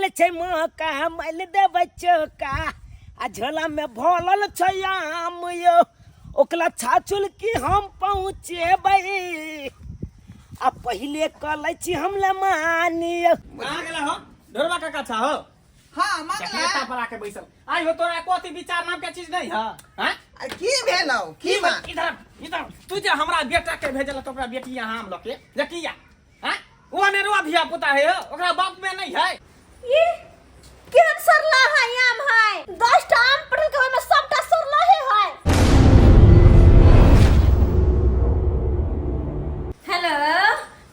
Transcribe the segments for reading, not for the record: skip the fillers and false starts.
मिलल छै मौका, मलि देबै चौका। आ झोला में भरल छै आम यौ, ओकरा छाछुल की हम पहुँचेबै। आ पहिले कऽ लै छी हम लमानी यौ। कहाँ गेला हो ढोरबा काका छा हो? हाँ, मंगला। देखिए पर आके बैसल आई हो। तोरा कोथी विचार नाम के चीज नहीं है? हैं? अरे की भेलौ की बात? इधर इधर, तू जे हमरा बेटा के भेजल तो ओकरा बेटी यहाँ हम लके जे किया हैं? वो अनेरुआ धिया पुता है, ओकरा बाप में नहीं है। ये केहन सरला है आम है? 10 टा आम पड़ल के ओहिमे सबटा सरला है है। हेलो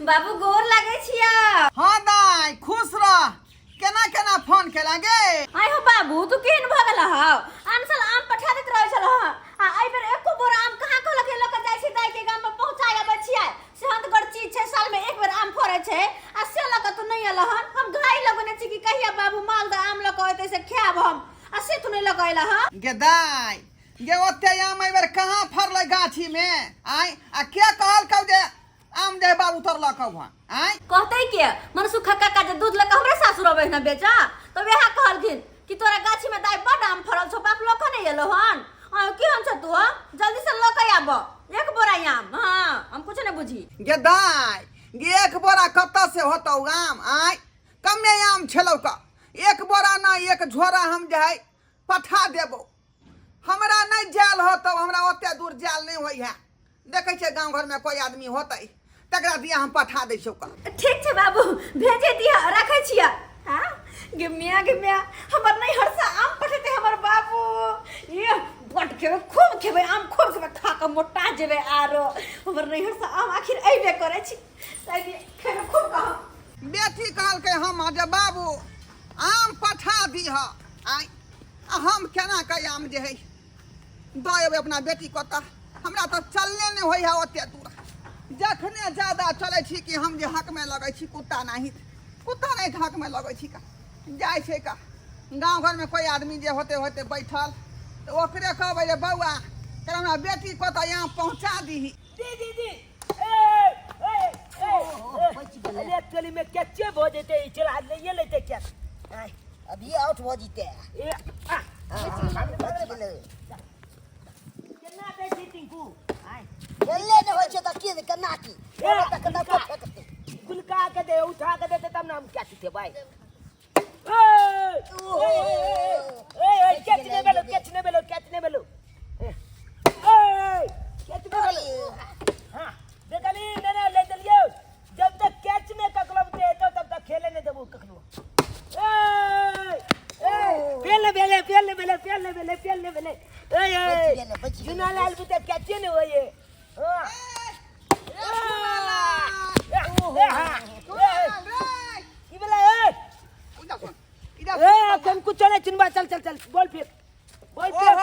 बाबू, गोर लागे छिया। हाँ दाई, खुश रह। केना केना फोन केला गे? आय हो बाबू, तू केहन भऽ गेल हौ? आन साल आम पठा दैत रहै छल हँ, आ एहि बेर एको बोरा आम कहाँ? कहलक लऽ कऽ जाइ छी दाइ के गाम पर पहुँचा अबै छियै, सेहन्तगर चीज छै, साल में एक बेर आम फड़ै छै, आ से लऽ कऽ तू नहि एलह हन। हम घाई लगौने छी कि कहिया बाबू मालदह आम लऽ कऽ एतै से खायब हम, आ से तू नहि लऽ कऽ एलह हन। गे दाई गे, ओते आम एहि बेर कहाँ फड़लै गाछी में? आय, आ के कहलकौ जे आम जे बाबू तोड़लकौ हँ? आय? कहतै के, मनसुख काका जे दूध लऽ कऽ हमरे सासुर अबै ने बेचा, तऽ वएह कहलखिन कि तोरा गाछी में दाइ बड आम फड़ल छौ, बाप लऽ कऽ नहि एलौ हन। आँ केहन छ तू? हँ, जल्दी से लऽ कऽ आब एक बोरा आम। हाँ, हम कुछ नहीं बुझी। गे दाई गे, एक बोरा कतऽ से होतौ आम? आय, कमे आम छलौ का? एक बोरा ना, एक झोरा हम जे है पठा देबौ। हमरा नहि जायल होतौ, हमरा ओते दूर जायल नहि होइ है। देखै छियै गाँव घरमे कोइ आदमी होतै तकरा दिया हम पठा दै छियौ का। ठीक छै बाबू, भेजे दिया, रखै छियै। हाँ गे मियाँ, गे मियाँ, हमर नहीं हरसा आम पठेते हमर बाबू। ये बड खेबै, खूब खेबै आम, खूब खेबै, खा कऽ मोटा जेबै। आरो हमर नहीं हरसा आम आखिर अइबे करै छी, ताहि लिए खेबै खूब कह। बेटी कहलकै हम जे बाबू आम पठा दीह। आय, आ हम केना के आम जे है दऽ एबै अपना बेटी कतऽ? हमरा तऽ चलने नहि होइ है ओते दूर। जखने ज्यादा चलै छी कि हम जे हकमे लगै छी, कुत्ता नाही कुत्ता नहि हकमे लगै छी का जाइ छै का। गाँव घरमे कोइ आदमी जे होते होते बैठल तऽ ओकरे कहबै जे बौआ तर हमरा बेटी कतऽ यहाँ पहुँचा दीही। दी दी दी, ए ए ए, अरे एक्चुअली में कैचे भऽ जेतै, ई चला लइए लेतै कैच। आय, अभी आउट भऽ जेतै। ए आ बचि गेलै। केना दै छी टिंकू? आय। खेलले नहि होइ छै तऽ की केना की ए, तऽ केना गुलका। फेकतै? गुलका के दे, उठा के देते तब ना हम कैच उठेबै। ए ए ए ए, कैच नहि भेलो, कैच नहि भेलो, कैच नहि भेलो। ए ए, कैच नहि भेलो। हाँ देखली नहीं नहीं ले चलिए। जब तक कैच नहीं ककरो दे तो तब तक खेले नहीं देबो ककरो। ए ए, फेल भेले, फेल भेले, फेल भेले, फेल भेले। ए ए। बचि गेलै, बचि गेलै। जुना लाल बुते कैचे नहीं होइए। हाँ ए हाँ ए, की भेलै? ए ए, अखन कुछो नहीं चिनबा। चल चल चल, बॉल फेंक, बॉल फेंक।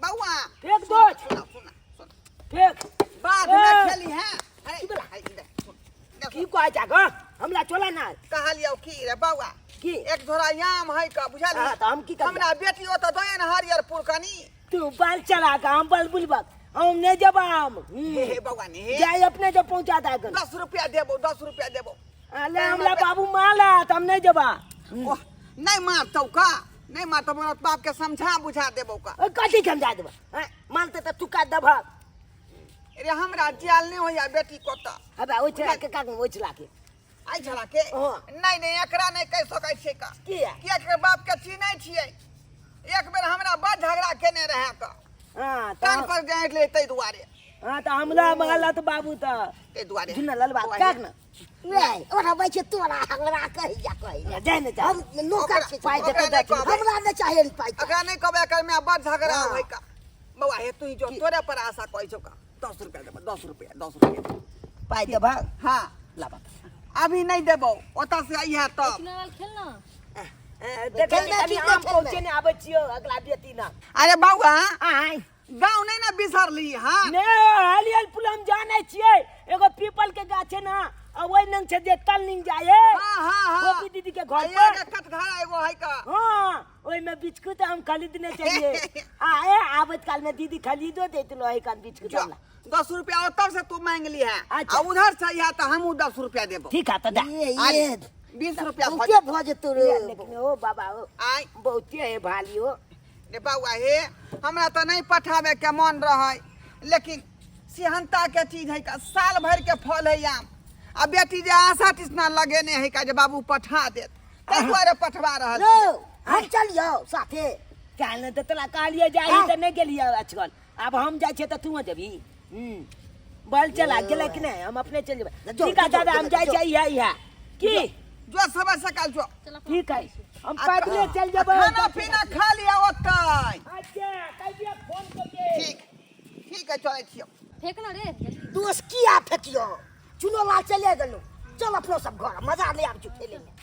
बौआ। फेंक दो। सुना सुना सुन। फेंक। बाद में ए। खेली है। अरे की भेलै? अरे इधर सुन, इधर की सुन। कहै छ गो? हमरा चोला ना। कहलियौ की रे बौआ? की? एक झोरा आम है का, बुझलियै? हाँ, तऽ हम की करबै? हमरा बेटी ओतऽ दए ने हरियरपुर कनी। तू बाल चला के हम बाल बुलबक, हम नहीं जब आम। हे हे बौआ ने जाय अपने जब पहुंचा दा गन। 10 रुपया देबो, 10 रुपया देबो। अले हमरा बाबू माला त हम नहीं जबा। ओह, नहीं मारतौ का, नहीं मारतौ, हमरा बाप के समझा बुझा देबो का। कथी समझा देबा? हैं, मानते त तू का दबा। अरे हमरा जाल नहीं होइया बेटी कोता। अबे ओइ छला के काक, ओइ छला के। आई छला के? हाँ। नहीं नहीं, एकरा नहीं कहि सकै छियै का। किया? किया के बाप के चिन्है छियै, एक बेर हमरा बड़ झगड़ा केने रहै का। हां त कान पर जाइत ले ताहि दुआरे। हां त हमरा माला त बाबू त ताहि दुआरे। जुना ललबा काक न। नहीं, ओरा बैठ तोरा हमरा कही जा कही। जाय ने जा। हम नौकर छी। पाइ देतौ ओकरा नहि दे। कहबै। हमरा नहि चाहिए पाइ। एकरा नहीं कहबै, एकर में बड़ झगड़ा हाँ। होइ का। बौआ हे, तू ही जो तोरे पर आशा कहै छौ का। 10 रुपया देबो, 10 रुपया, 10 रुपया। पाइ देबा? हाँ। लाबा। अभी नहीं देबो, ओतऽ से अइहे तब। खेलना। देखै खेलना कनी ठीक आम है, पहुँचे ने आबै छियौ अगला बेटी ना। अरे बौआ, आय। गाँव नहीं ना बिसरली? हाँ। ने हलियल पुल हम जानै छियै, एगो पीपल के गाछ छै ना, आ ओहि नंग छै जे तल निंग जाय है। हाँ हाँ हाँ गोपी दीदी के घर पर। एगो कटघरा एगो है का। हाँ, ओहिमे बिस्कुट हम खरीदने चलिए आ ए आबैत काल में दीदी खरीदो दैत रहे कान बिस्कुट जो, हमरा। 10 रुपया ओतऽ से तू मांग ली है। अच्छा। आ उधर से अइहे तऽ हमहूँ 10 रुपया देबो। ठीक है तऽ दे। ये अरे, ये। 20 रुपया भऽ बहुते भऽ जेतौ रे लेकिन ओ बाबा ओ आय बहुते है भाली हो। रे बौआ हे, हमरा तऽ नहि पठाबैके मन रहै, लेकिन सिहनताके चीज है का, साल भरिके फल है आम, आ बेटी जे आशा तिसना लगेने है का जे बाबू पठा देत, ताहि दुआरे पठवा रहल रो छी। हम चलियौ साथे। काल्हि ने तऽ तोरा कहलियै जाही हाँ। तऽ नहि गेलियै आजकल, आब हम जाइ छियै तऽ तू जेबही। बल चला गेलै कि नहि, हम अपने चलि जेबै। जो, ठीक है जो, दादा, जो, हम जाइ जो। छियै इएह इएह की जो समय सकाल जो। ठीक है, हम आ पैदले चलि जेबै। खाना पीना खा लिअ ओतै। अच्छा, कहिया फोन करके। ठीक ठीक है, चलै छियौ। फेंक ना रे। दोस्त किया फेकियो, चुनो लाल चले गेलो, चल अपनो सब घर मजा ले आब खेले में।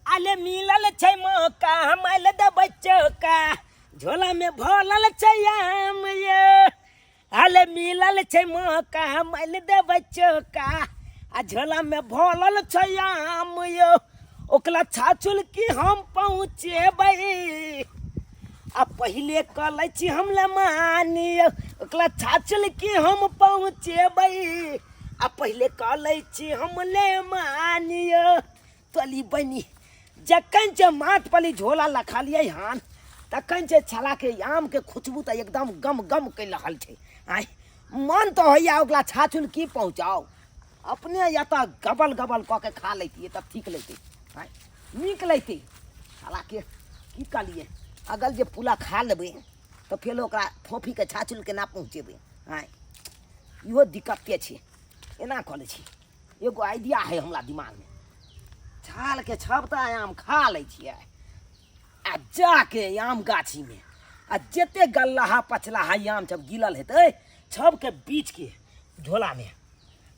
अले मिलल छै मौका, हम आयल देबै चौका, झोला में भरल छै आम ये। अले मिलल छै मौका, हम आयल देबै चौका, आ झोला में भरल छै आम यो। ओकरा छाछुल की हम पहुँचेबै, आ पहिले कलै छी हम लमानियो। ओकरा छाछुल की हम पहुँचेबै, आ पहिले कलै छी हम ले मानियो। तली बनी जखन जे माथ पली झोला लखलियै हन तखन जे छलाके आमके खुशबू तऽ एकदम गम गम कहि रहल छै। आँय मन तऽ होइए ओकरा छाछुल की पहुँचाउ, अपने या तऽ गबल गबल कऽ के खा लैतियै तब ठीक लैतै। आँय नीक लैतै। छलाके की कहलियै, अगर जे पुला खा लेबै तऽ फेर ओकरा फोफीके छाछुल केना पहुँचेबै। आँय इहो दिक्कते छै। एना कऽ लै छी, एगो आइडिया है हमरा दिमागमे। छालके छबता आम खा लै छियै आ जाके आम गाछीमे आ जते गल्लाहा पचलाहा आम सब गिलल हेतै सबके बीचके झोलामे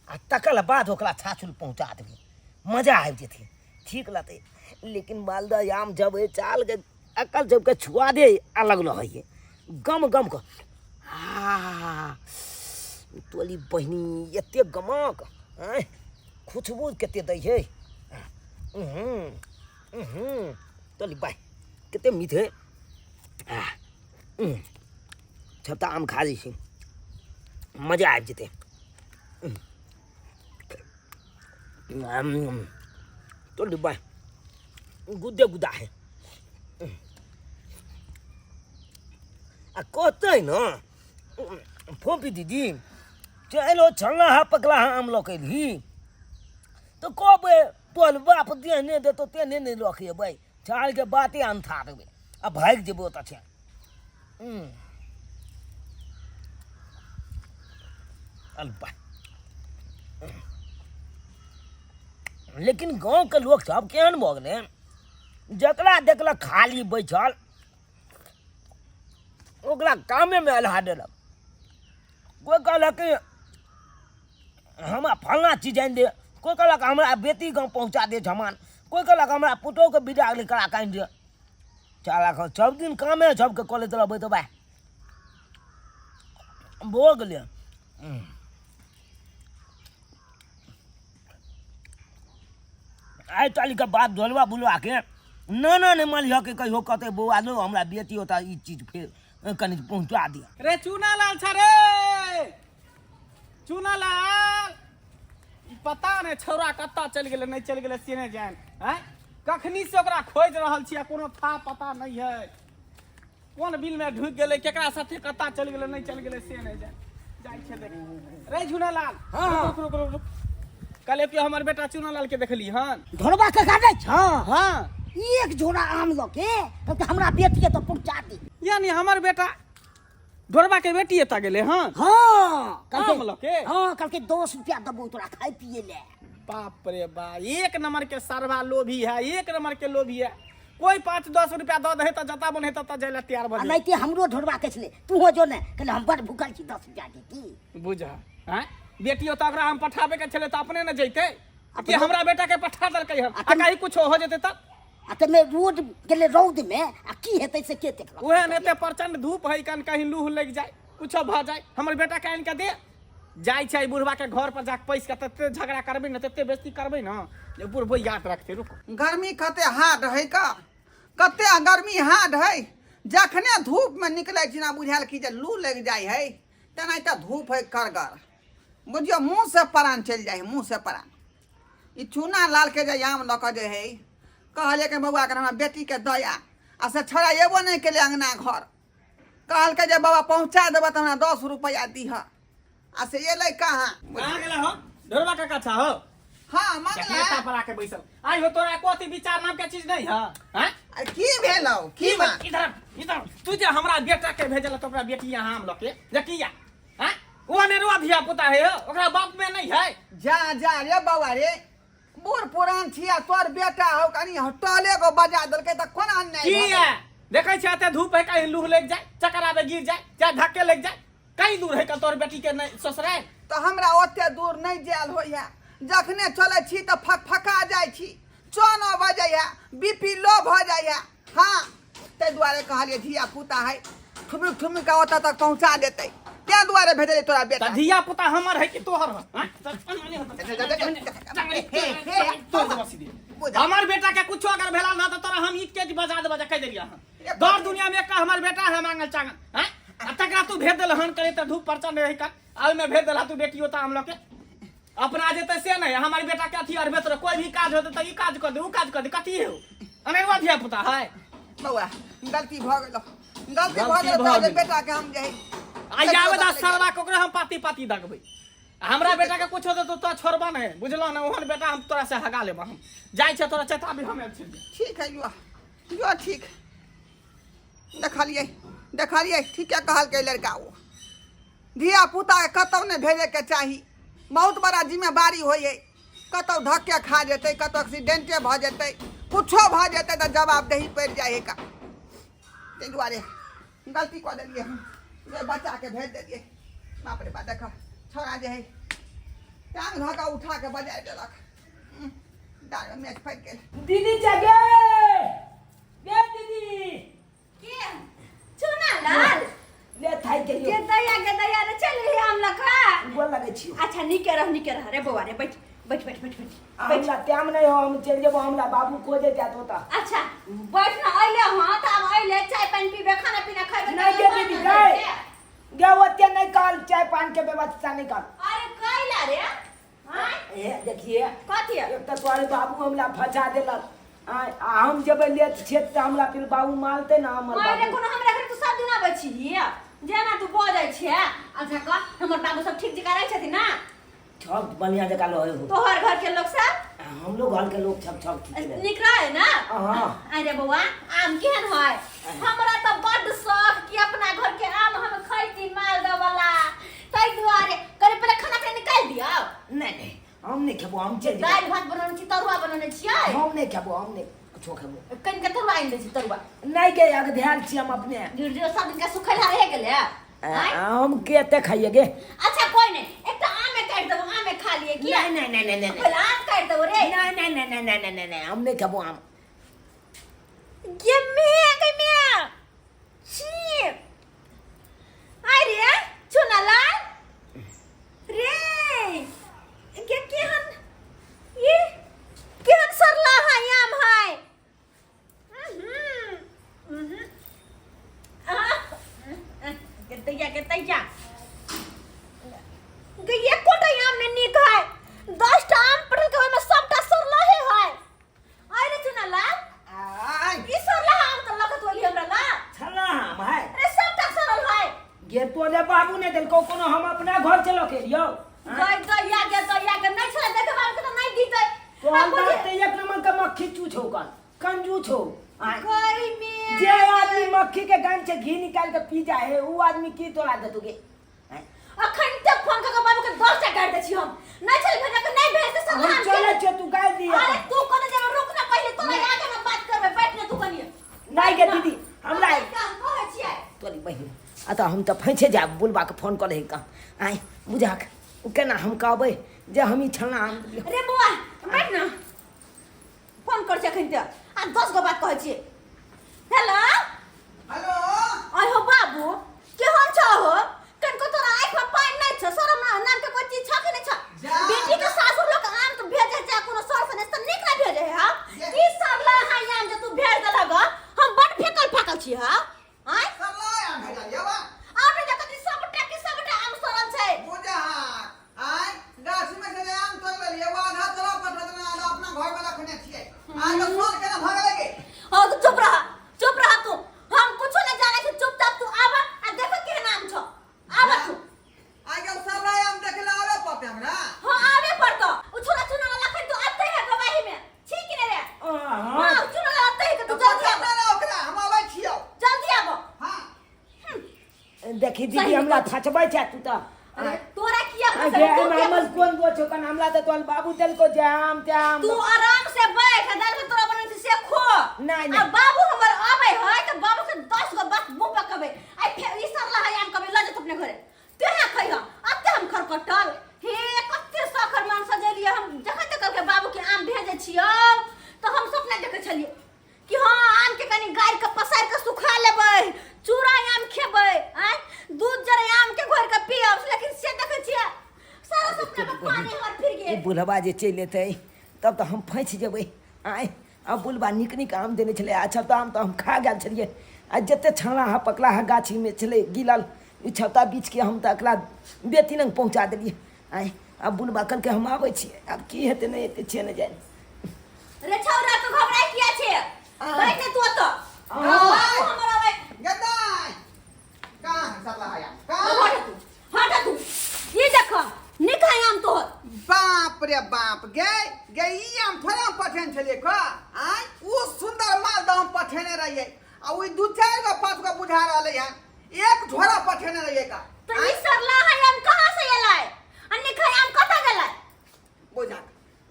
आ तकर बाद ओकरा छाछुल पहुँचा देबै, मजा आबि जेतै, ठीक लगतै। लेकिन मालदह आम जब है चालके अकल सबके छुआ दे अलग रहै गम गम कऽ। आ तोली बहिनी एते गमक, आँय खुशबू कते दै छै। तोली बाइ कते मीठ है। सबटा आम खा जाइ छी, मजा आबि जेतै। तोली बाइ गुद्दे गुद्दा है। आ कहतै ने फोपी दीदी चलो छलना हा पकला हा आम लऽ के एलही तऽ कहबै तोहर बाप देहने देतौ तेहने नहि लऽ के एबै, छालके बाते अन्था देबै आ भागि जेबै ओतऽ छै। अल्पा लेकिन गाँवके लोक सब केहन भऽ गेलै, जकरा देखलक खाली बैठल ओकरा कामेमे अल्हा देलक। कोइ कहलक कि हमरा फल्लाँ चीज आनि दे, कोइ कहलक हमरा बेटी गाँव पहुँचा दे सामान, कोइ कहलक हमरा पुतोहुके विदा करा कऽ आनि दे। चल सब दिन कामे सबके कऽ लैत रहबै तऽ भाय भऽ गेलै। आइ काल्हिके बात ढोलबा बुलबाके नाना नहि मानिह कि कहियो कहतै बौआ लो हमरा बेटी ओतऽ ई चीज फेर कनि पहुँचा दिअ। रे चूना लाल छ रे चूना लाल, ई पता नहि छौड़ा कतऽ चलि गेलै नहि चलि गेलै से नहि जान। आँय कखनी से ओकरा खोजि रहल छी आ कोनो था पता नहि है, कोन बिल में ढुकि गेलै, केकरा साथे कतऽ चलि गेलै नहि चलि गेलै से नहि जान। जाइ छै देख रे झूनालाल। हाँ, हाँ। रुक रुक रुक रुक, कहले कि हमर बेटा चूनालाल के देखली हन। ढोलबा काका नहि छौ? हाँ। एक झोरा आम लऽ के कहलकै हमरा बेटी के तो पहुँचा दे। यानी हमर बेटा ढोरबा के बेटी एतऽ गेलै हन? हाँ, कहलकै- आम लऽ के? हाँ, कहलकै 10 रुपया देबौ तोरा खाय पिए ले। बाप रे बा, एक नंबर के सरवा लोभी है, एक नंबर के लोभी है। कोई 5-10 रुपया दऽ दे तऽ जता मन हेतै ततऽ जाय लए तैयार भऽ आ जेतै। नहीं ते हमरो ढोरबा के छलै, तूहो जो ने, कहले हम बड़ भूखल छी, 10 रुपया दे की। बुझ हैं, बेटियो तऽ ओकरा हम पठाबे के छलै तऽ अपने ने जैतै, कि हमरा बेटा के पठा देलकै हन, आ कहीं कुछो हो जेतै तऽ? आ तऽ मे रोड गेलै रौद में, आ की हेतै से के देखलक? उहे ने एते प्रचंड धूप है, कन कहीं लूह लागि जाय, कुछो भऽ जाय, हमर बेटा के आनि के दे। जाइ छै बुढ़वा के घर पर जाके पैस के तते झगड़ा करबै ने, तते बेइज्जती करबै ने जे बुढ़बो याद रखतै। रुको, गर्मी कते हार्ड है का, कते गर्मी हार्ड है, जखने धूप में निकलै छी ना बुझायल कि जे लू लागि जाइ है, तेनाहिते धूप है करगर, बुझियौ मुँह से प्राण चलि जाइ है, मुँह से प्राण। ई चूना लाल के जे आम लऽ कऽ जे है कहलियै कि बौआ के हमरा बेटीके दया आ से छोड़ा एबो नहि केलै अङ्गना घर कहलकै जे बाबा पहुँचा देबऽ तऽ हमरा 10 रुपैआ दिहऽ आ से एलै कहाँ। कहाँ गेला हो ढोरबा काका छा हो? हाँ, मंगला। नेता पर आके बैसल आई हो, तोरा कोथी विचार नाम के चीज नहीं है, हैं? अरे की भेलौ? की बात? इधर इधर, तू जे हमरा बेटा के भेजल तो ओकरा बेटी यहाँ हम लके जे किया हैं? ओ अनेरुआ धिया पुता है हो, ओकरा बाप में नहीं है। जा जा रे बौआ रे, बूढ़ पुरान छिया, तोर बेटा हो, कनी टहले गो बजा देलकै तऽ कोना अन्याय की भऽ गेलै? है देखै छै एते धूप है, कहीं लूह लग जाए, चक्कर आबे गिर जाए, चाहे धक्के लग जाए। कहीं दूर है कल तोर बेटी के नहीं ससुराल? तऽ हमरा ओते दूर नहि जायल होइए। जखने चलै छी तऽ फकफका जाइ छी, चनो बजैए, बीपी लो भऽ जाइए। हाँ, ताहि दुआरे कहलियै धिया पुता है, ठुमुक ठुमुक कऽ ओतऽ तक पहुँचा देतै, ताहि दुआरे भेजलियै तोरा तऽ बेटा। धिया पुता हमर है कि तोहर है, हैं? तोड़ देबो सीधे। हमर बेटा के कुछो अगर भेला ना तऽ तोरा हम ईट के बजा देबो, जे कहि देलियै हन। दर दुनिया में एकटा हमर बेटा है मांगल चांगल, हैं? आ तकरा तू भेज देल हन करे तऽ धूप प्रचंड रही कर आ ओहिमे भेज देला तू बेटियो तऽ हम लोग के अपना जेतै से नहीं। हमारे बेटा के अथी अरबे तोरा कोई भी काज होते तऽ ई काज कर दे, ऊ काज कर दे। कथी है अनेरुआ धिया पुता है? बौआ, गलती भऽ गेलो, गलती भऽ गलती गेलो। भऽ तोरा गेल। बेटा के हम जे है आ आवे दा सरवा के, ओकरे हम पाती पाती दगबै। आ हमरा बेटा के कुछ होते तो तोरा छोड़बा नहीं, बुझलो ना? ओहन बेटा हम तोरा से हगा लेबा। हम जाइ छै, तोरा चेताबी हम आबि छियै। ठीक है, युवा युवा, ठीक। देखलियै देखलियै, ठीके कहलकै लड़का ओ, धिया पुताके कतहु नहि भेजैके चाही। बहुत बड़ा जिम्मेवारी होइ है। कतहु धक्के खा जेतै, कतहु एक्सीडेंटे भऽ जेतै, कुछो भऽ जेतै तऽ जवाबदेही पड़ि जाइ है का। ताहि दुआरे गलती कऽ देलियै हम जे बच्चाके भेज देलियै। बाप रे बाप, देख छौड़ा जे है टांग धऽ कऽ उठा कऽ बजाय देलक। डाँड़मे मेच फाटि गेल। दीदी जगे गे दीदी। के चुना लाल? ले थाई के। के दैया, के दैया रे, चल रही आम लखा। गोर लगै छी। अच्छा, नीके रह, नीके रह रे बौआ रे। बैठ बैठ बैठ बैठ बैठ। हमरा टाइम नहीं हो, हम चलि जेबो, हमरा बाबू खोजे जात होता। अच्छा बैठ ना, अइले हाँ तऽ आब अइले, चाय पानि पीबे, खाना पीना खैबे। नहीं गे दीदी, गए गे, ओते नहीं कहल, चाय पान के व्यवस्था नहीं कहल। अरे कैला रे, हाँ? ए देखिए। कथी? एक तऽ तोहर बाबू हमरा फंसा देलक आ आ हम जेबै लेट छेत तऽ हमरा फिर बाबू मारतै ना हमर अरे बाबू। कोनो हमरा घर तू सब दिन आबै छी जेना तू बजै छियै। अच्छा कह, हमर बाबू सब ठीक जकाँ रहै छथिन ना? सब बढ़िया जगह रहे हो। तोहर घर के लोग सब? हम लोग घर के लोग सब सब ठीक रहे। नीक रहे ना? हाँ। अरे बौआ, आम केहन है? हमरा तऽ बड्ड शौक कि अपना घर के आम हम खैती मालदह वाला, ताहि दुआरे करे। पहिले खाना पीना निकालि दियौ। नहीं नहीं, हम नहीं खेबो, हम चलि जेबै। दालि भात बनौने छी, तरुआ बनौने छियै। हम नहीं खेबो, हम नहीं कुछो खेबो। कनिके तरुआ आनि दै छी, तरुआ। नहीं के अग ध्यान छी हम अपने। जुड़ जुड़ सब दिन के सुखैला रहि गेलै आँय? हम के एते खाइए गे? अच्छा कोई नहीं, एकटा आमे काटि देबो, आमे खा लिए की। नहीं नहीं नहीं नहीं नहीं। पहिले आम काटि देबो रे। नहीं नहीं नहीं नहीं नहीं नहीं नहीं, हम नहीं खेबो आम। गे मेया, गे मेया, छी, अरे चुनालाल रे, गे केहन ये केहन सरला है आम है। उहुं, उहुं। आह, गे दैया, गे दैया, गे एकोटा आम नहि नीक है। 10टा आम पड़ल के ओहिमे सबटा सरला है। अरे चुनालाल। आय। ई सरला आम तऽ लगत होली हमरा ला। छला आम है। अरे सबटा सरल है। गे तोरे बाबू ने देलको कोनो, हम अपना घर चलो के लियो। गई गैया, गे गैया के नहीं छले देखे बाबू के तऽ नहीं दीतै। तोहर बाप ते एक नंबर के मक्खी चूछ हो, कन कंजूस हो आय। गई में जे आदमी मक्खी के गंध से घी निकाल के पी जाए है, ऊ आदमी की तोरा देतु गे आय? अखन तक फोन कऽ के बाबू के 10टा गाड़ि दै छी। हम नहीं छले भेजा के नहीं भेज दे सब हम आम चले के। छे, तू गाल दिया। अरे तू कोने जेबे? रुक ना पहिले, तोरा आगे हम बात करबै। बैठ ना तू कनिए। नहीं गे दीदी, हमरा हम कहै छियै। तोरी बहिन, आ तऽ हम तऽ फँसे जायब। बुलबा के फोन कऽ का आय बुझाक, ओ केना हम कहबै जे हम ई छलना आम। रे बौआ, बैठ ना, फोन कर छै अखन तऽ आ 10 गो बात कहै छियै। हेलो। हेलो। आय हो बाबू, केहन छ हो? कनको तोरा आँखि में पानि नहि छ? शरम नाम के कोई चीज छ कि नहि छ? जा। बेटी के सासुर लोग आम तो भेजे छै कोनो सर सने तऽ नीक नहि भेजे है। हाँ, की सरला है आम जे तू भेज देलक ह? हम बड फेकल फाकल छी। हाँ आय। सरला आम भेजलियै बा? आब नहि देखत सबटा के सबटा आम सड़ल छै। बुझा आय गाछ में से जे आम तोड़ लेलियै, वो आधा तोरा पठा देना, दीदी हमरा फचबै छै तू तऽ। अरे तोरा किया आ फंसेबै? गे तू एहिमे किया हमर कोन दोष छौ? कन हमरा तऽ तोहर बाबू देलको जे आम ते आम। तू आराम से बैठ, दाल भात तोरा बनल छै से खो। नहि, नहि। आ बाबू हमर आबै है तऽ बाबू के 10 गो बात मुंह पर कहबै, आइ फेर ई सरला है आम कहबै लऽ जेतौ अपने घरे, तेना खइह। अते हम खरकटल हे कते सखर मान सजेलियै हम। जखन तक कहलकै बाबू के आम भेजै छियौ तऽ हम सपना देखै छलियै कि हाँ आम के कनी गारि के पसारि के सुखा लेबै, चूड़ा आम खेबै, आँय दूध जरे आम के घोरि के पियब, लेकिन से देखै छियै सारा सपना में पानी हमर फिर ई गेल। बुढ़वा जे चलि एतै तब तऽ हम फँसि जेबै। आँय आ बुढ़बा नीक नीक आम देने छलै, अच्छा तऽ आम तऽ हम खा गेल छलियै। आ जते छाना हा पकला हा गाछीमे छलै गिलल, ई छत्ता बीछके हम तऽ एकरा बेटी लग पहुँचा देलियै। आँय आब बुढ़बा कहलकै हम आबै छियै, आब की हेतै नहि हेतै से नहि जानि। रे छौरा तू घबराइ किया छे? बैठ ने तू ओतऽ। बाबू हमर आबै। गदाइ कहाँ है सरला आया कहाँ? हट तू, हट तू। ई देख नीक है आम तोहर। बाप रे बाप, गे गे ई आम थोड़े हम पठेने छलियै का? आँय ओ सुंदर मालदह हम पठेने रहियै आ ओहि दू चारि गो पाँच गो बुझा रहलै हन, एक झोरा पठेने रहियै का? तो ई सरला है आम कहाँ से एलै आ नीक है आम कतऽ गेलै? बुझा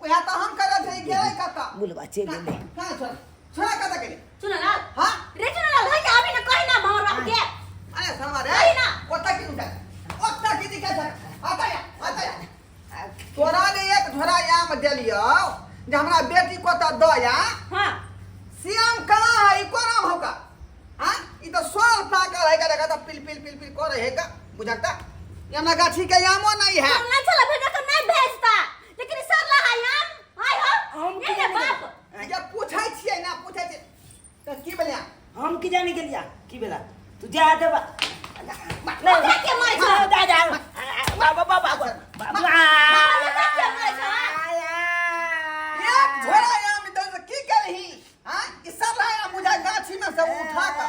वएह तऽ हम करल छलियै, गेलै कतऽ? बुलबा चलि एलै। कहाँ छोड़ा छोड़ा कतऽ गेलै? चुनलाल। हाँ रे चुनलाल है अभी न कहि ना हमर बाप के। अरे सरवा रे कहि ना। ओतऽ की उठा ओतऽ की दिक्कत है? आता या आता या तोरा जे एक झोरा आम देलियौ जे हमरा बेटी को तऽ दऽ या, हां से आम कहाँ है? ई कोन आम हौ का? हाँ ई तऽ सोल पाकल है का, देखा तऽ पिल पिल पिल पिल करे है का, बुझकता ई हमरा गाछी के आमो नहीं है। हम नहीं चला भेजा तो नहीं भेजता, लेकिन सरला है आम हाय हो। हम ये की ले जाने? बाप। जब पूछै छियै ना, पूछै छियै तऽ की भेलै? हम की जाने गेलिया की भेला, तू जा देबा। ओकरा के मारै छौ? दादा बाबा बाबा बाबा ओकरा के मारै छौ? एक झोरा आम दे से की केलही? हाँ ई सरला आम बुझा गाछी में से उठा कऽ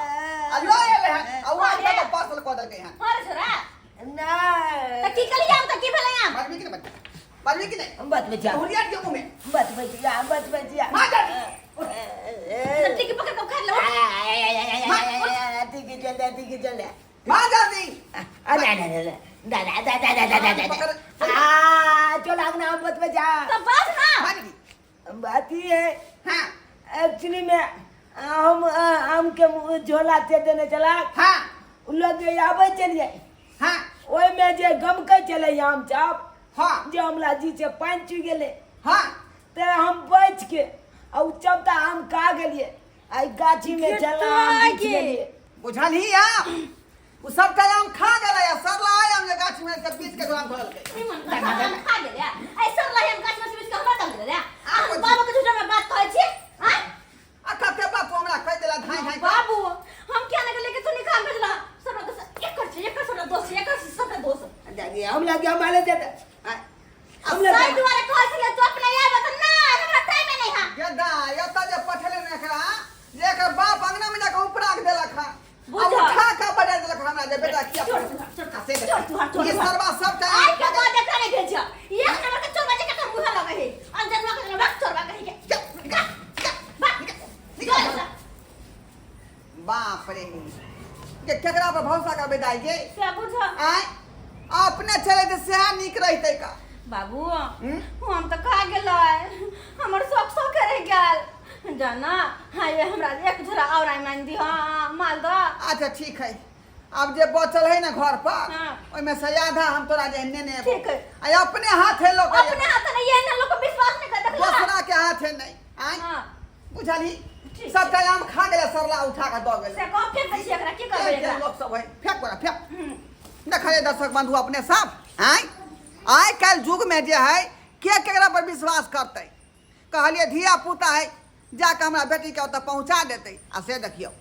आ लऽ एलै हन आ ओ आम के पार्सल कऽ देलकै हन। मारै छौ रे? नहि। तऽ की कहलियै आम तऽ की भेलै आम? बाजबी कि नहि बाजबी? बाजबी कि नहि? हम बतबै छियै। हुरिया के मुँह में बतबै छियै, बतबै छियै। मार दे। सब्जी के पकड़ के उखाड़ लो। ठीक चल ठीक चल। मार जल्दी। अरे अरे दादा दादा दादा दादा आ चल आगना हम बतबै जा। तऽ बाज ना। बाजबी बात ई है। हाँ एक्चुअली में हम आम के झोला से देने चला। हाँ उ लोग जे आबै छलियै। हाँ ओहिमे जे गमकै छलै आम चाप। हाँ जे हमरा जी से पानि चुइ गेलै। हाँ तऽ हम बचि के आ उ चबता आम खा गेलियै आ ई गाछी मे छला आम बीछ लेलियै। बुझलही आम उ सबटा आम खा गेलै आ सरला आम जे गाछ में से बीछ के झोरा में धरलकै। निमन घर आम खा गेलै ऐ सरला आम गाछ में से बीछ के हमरा दऽ गेलै। आ बाबू के झूठा में बात कहै छी? आँय आ कते बापू हमरा कहि देला धाइ धाइ। बाबू हम किया ने गेलियै कि तू निकाल भेजला? सबटा दोष एकर छै, एकर सबटा दोष छै, एकर सबटा दोष। दादी हम लगे हम आले देते हम सही लगे। दुआरे कहै छलियै तू अपने आबऽ तऽ नहि हमरा टाइमे नहि है। गेदा एतऽ जे पठेले ने एकरा जे एकर बाप अंगना में जाके उपराग देलक हन आ बुझल। उठा के बजा देलक हमरा जे बेटा किया चोर पठेलक? चोर आ से देख। चोर चोर चोर। ई सरवा सबटा आइ के बाद एकरा नहि भेजियो, एक नंबर के चोरबा जे ककर मुँह लगै है अनजनवा के जनवा चोरबा कहि के। चल जा। बाप रे के केकरा पर भरोसा करबै दाई के? से बुझ। आँय अपने चले तऽ सएह नीक रहितै का। बाबू हम तऽ खा गेलै, हमर शौक शौक रहि गेल जाना। हाँ ये हमरा एक झोरा और आइ मान दी। हाँ मालदह। अच्छा ठीक है, अब जे बचल है ना घर पर हाँ। ओहिमे से आधा हम तोरा जे नेने एबो। ठीक है। आ अपने हाथे लोग अपने हाथ नहीं ये ना लोग को विश्वास नहीं कर देखला। दोसरा के हाथे नहीं। आँय हाँ बुझलही? ठीक। सबटा आम खा गेलै सरला उठा के दऽ गेलै। से कह फेंक दै छियै एकरा, की करबै एकरा? लोक सब है फेंक बड़ा फेंक। देखलियै दर्शक बंधु अपने सब? आँय आइ काल्हि युग में जे है के केकरा पर विश्वास करतै? कहलियै धिया पुता है जाके हमरा बेटी के ओतऽ पहुँचा देतै, आ से देखियौ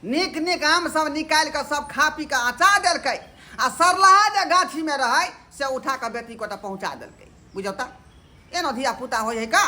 नीक नीक आम सब निकालि कऽ सब खा पी कऽ अचा देलकै आ सरलाहा जे गाछी में रहै से उठा कऽ बेटी के ओतऽ पहुँचा देलकै। बुझौ तऽ एना धिया पुता होइ है का?